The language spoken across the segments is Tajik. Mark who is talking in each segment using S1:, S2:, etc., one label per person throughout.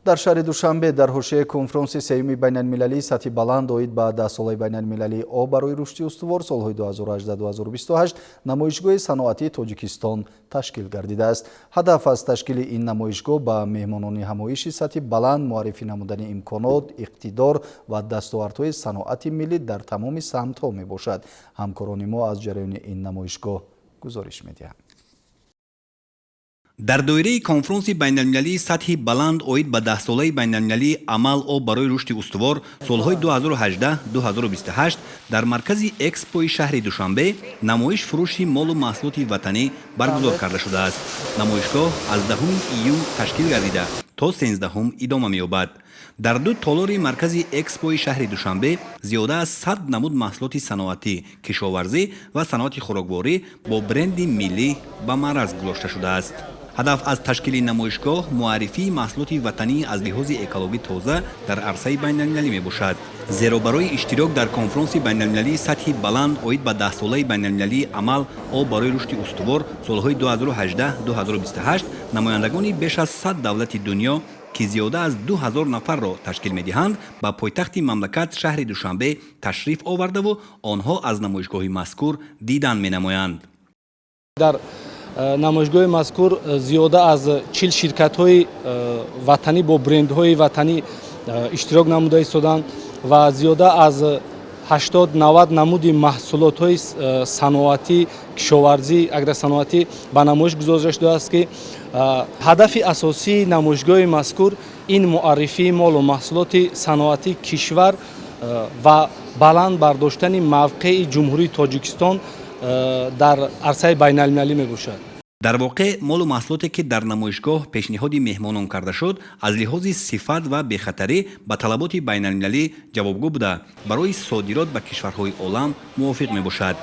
S1: Дар шаҳри Душанбе дар ҳошияи конфронси сеюми байналмилалии сатҳи баланд оид ба 10-солаи байналмилалии об барои рушди устувор солҳои 2018-2028 намоишгоҳи саноатии Тоҷикистон ташкил гардидааст. Ҳадаф аз ташкили ин намоишгоҳ ба меҳмонони ҳамоиши сатҳи баланд муаррифӣ намудани имконот, иқтидор ва дастовардҳои саноати миллӣ дар тамоми самтҳо мебошад. Ҳамкорони мо аз ҷараёни ин намоишгоҳ гузориш медиҳанд.
S2: Дар доираи конфронси байналмилалии сатҳи баланд оид ба 10-солаи байналмилалии амал «Об барои рушди устувор» солҳои 2018-2028 дар маркази Экспои шаҳри Душанбе намоиш фурӯши молу маҳсулоти ватанӣ баргузор карда шудааст. Намоишгоҳ аз 10 июн ташкил гардида, то 13-ҳум идома меёбад. Дар ду толори маркази Экспои шаҳри Душанбе зиёда аз 100 намуд маҳсулоти саноатӣ, кишоварзӣ ва саноати хӯрокворӣ бо бренди миллӣ ба маъраз гузошта шудааст. Ҳадаф аз ташкили намоишгоҳ муаррифии маҳсулоти ватанӣ аз лиҳози экологӣ тоза дар арсаи байналмилалӣ мебошад, зеро барои иштирок дар конфронси байналмилалии сатҳи баланд оид ба 10-солаи байналмилалии амал «Об барои рушди устувор» солҳои 2018-2028 намояндагони беш аз 100 давлати дунё, ки зиёда аз 2000 нафарро ташкил медиҳанд, ба пойтахти мамлакат, шаҳри Душанбе, ташриф овардаву онҳо аз намоишгоҳи мазкур дидан менамоянд.
S3: Дар намоишгоҳи мазкур зиёда аз 40 ширкатҳои ватанӣ бо брендҳои ватанӣ иштирок намуда истоданд ва зиёда аз 80-90 намуди маҳсулотҳои саноатӣ, кишоварзӣ, агросаноатӣ ба намоиш гузошта шудааст, ки ҳадафи асосии намоишгоҳи мазкур ин муаррифии молу маҳсулоти саноатии кишвар ва баланд бардоштани мавқеи Ҷумҳурии Тоҷикистон дар арсаи байналмилалӣ мебошад.
S2: Дар воқеъ, молу маҳсулоте, ки дар намоишгоҳ пешниҳоди меҳмонон карда шуд, аз лиҳози сифат ва бехатарӣ ба талаботи байналмилалӣ ҷавобгӯ буда, барои содирот ба кишварҳои олам мувофиқ мебошад.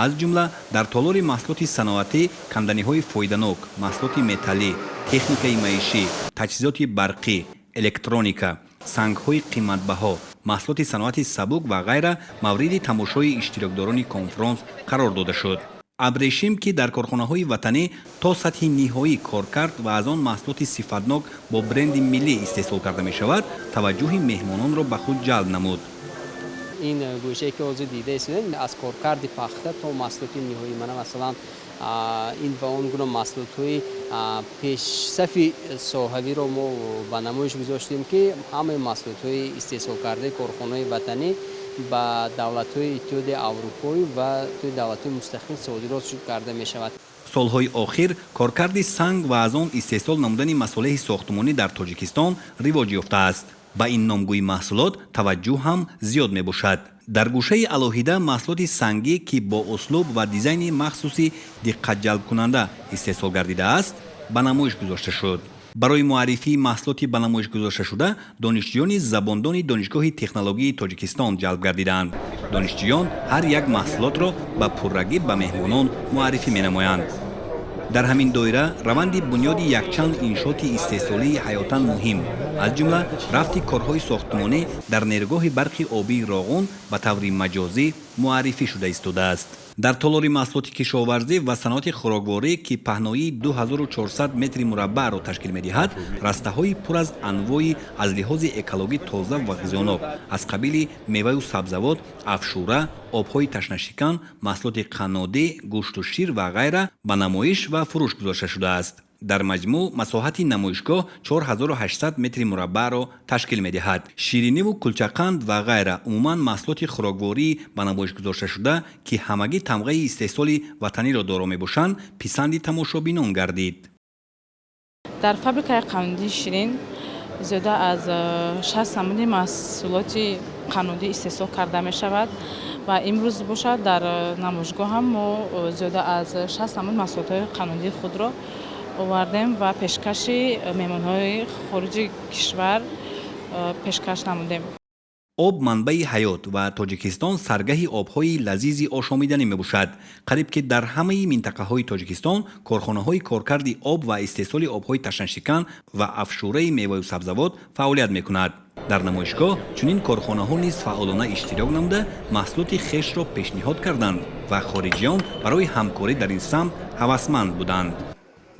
S2: Аз ҷумла, дар толори маҳсулоти саноатӣ канданиҳои фоиданок, маҳсулоти металлӣ, техникаи маишӣ, таҷҳизоти барқӣ, электроника, сангҳои қиматбаҳо, маҳсулоти саноати сабук ва ғайра мавриди тамошои иштирокдорони конфронс қарор дода шуд. Абрешим, ки дар корхонаҳои ватанӣ то сатҳи ниҳоӣ коркард ва аз он маҳсулоти сифатнок бо бренди миллӣ истеҳсол карда мешавад, таваҷҷӯҳи меҳмононро ба худ ҷалб намуд.
S4: Ин гӯшае, ки ҳозир дида истодем, аз коркарди пахта то маҳсулоти ниҳоӣ, мана, масалан, ин ва он гуна маҳсулотҳои пешсафи соҳавиро мо ба намоиш гузоштем, ки ҳамаи маҳсулотҳои истеҳсолкардаи корхонаҳои ватанӣ ба давлатҳои Иттиҳоди Аврупоӣ ва давлатҳои мустақил содирот карда мешавад.
S2: Солҳои охир коркарди санг ва аз он истеҳсол намудани масолеҳи сохтмонӣ дар Тоҷикистон ривоҷ ёфтааст. Ба ин номгӯи маҳсулот таваҷҷӯҳ ҳам зиёд мебошад. Дар гӯшаи алоҳида маҳсулоти сангӣ, ки бо услуб ва дизайни махсуси диққатҷалбкунанда истеҳсол гардидааст, ба намоиш гузошта шуд. Барои муаррифии маҳсулоти ба намоиш гузошташуда донишҷӯёни забондони Донишгоҳи технологии Тоҷикистон ҷалб гардиданд. Донишҷӯён ҳар як маҳсулотро ба пуррагӣ ба меҳмонон муаррифӣ менамоянд. Дар ҳамин доира раванди бунёди якчанд иншооти истеҳсолии ҳаётан муҳим, аз ҷумла рафти корҳои сохтмонӣ дар нерӯгоҳи барқи обии Роғун, ба таври маҷозӣ муаррифӣ шуда истодааст. Дар толори маҳсулоти кишоварзӣ ва саноати хӯрокворӣ, ки паҳноии 2400 метри мураббаъро ташкил медиҳад, растаҳои пур аз анвои аз лиҳози экологӣ тоза ва ғизонок, аз қабили меваю сабзавот, афшура, обҳои ташнашикан, маҳсулоти қаннодӣ, гӯшту шир ва ғайра ба намоиш ва фурӯш гузошта шудааст. Дар маҷмӯъ масоҳати намоишгоҳ 4800 метри мураббаъро ташкил медиҳад. Шириниву кулчақанд ва ғайра, умуман маҳсулоти хӯроквории ба намоиш гузошташуда, ки ҳамагӣ тамғаи истеҳсоли ватаниро доро мебошанд, писанди тамошобинон гардид.
S5: Дар фабрикаи қаннодии Ширин зиёда аз 60 намуди маҳсулоти қаннодӣ истеҳсол карда мешавад ва имрӯз бошад, дар намоишгоҳ ҳам мо зиёда аз 60 намуд маҳсулотҳои қаннодии худро овардем ва пешкаши меҳмонҳои хориҷи кишвар пешкаш намудем.
S2: Об манбаи ҳаёт ва Тоҷикистон саргаҳи обҳои лазизи ошомиданӣ мебошад. Қариб ки дар ҳамаи минтақаҳои Тоҷикистон корхонаҳои коркарди об ва истеҳсоли обҳои ташнашикан ва афшураи меваю сабзавот фаъолият мекунад. Дар намоишгоҳ чунин корхонаҳо низ фаъолона иштирок намуда, маҳсулоти хешро пешниҳод карданд ва хориҷиён барои ҳамкорӣ дар ин самт ҳавасманд буданд.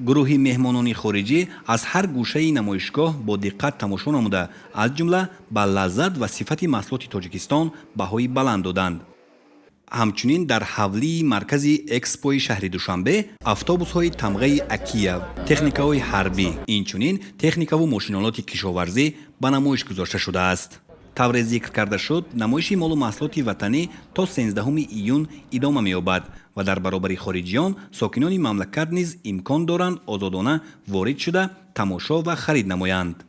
S2: Гурӯҳи меҳмонони хориҷӣ аз ҳар гӯшаи намоишгоҳ бо диққат тамошо намуда, аз ҷумла ба лаззат ва сифати маҳсулоти Тоҷикистон баҳои баланд доданд. Ҳамчунин дар ҳавлии маркази Экспои шаҳри Душанбе автобусҳои тамғаи Акия, техникаҳои ҳарбӣ, инчунин техникаву мошинолоти кишоварзӣ ба намоиш гузошта шудааст. Тавре зикр карда шуд, намоиши молу маҳсулоти ватанӣ то 13 июн идома меёбад ва дар баробари хориҷиён сокинони мамлакат низ имкон доранд озодона ворид шуда, тамошо ва харид намоянд.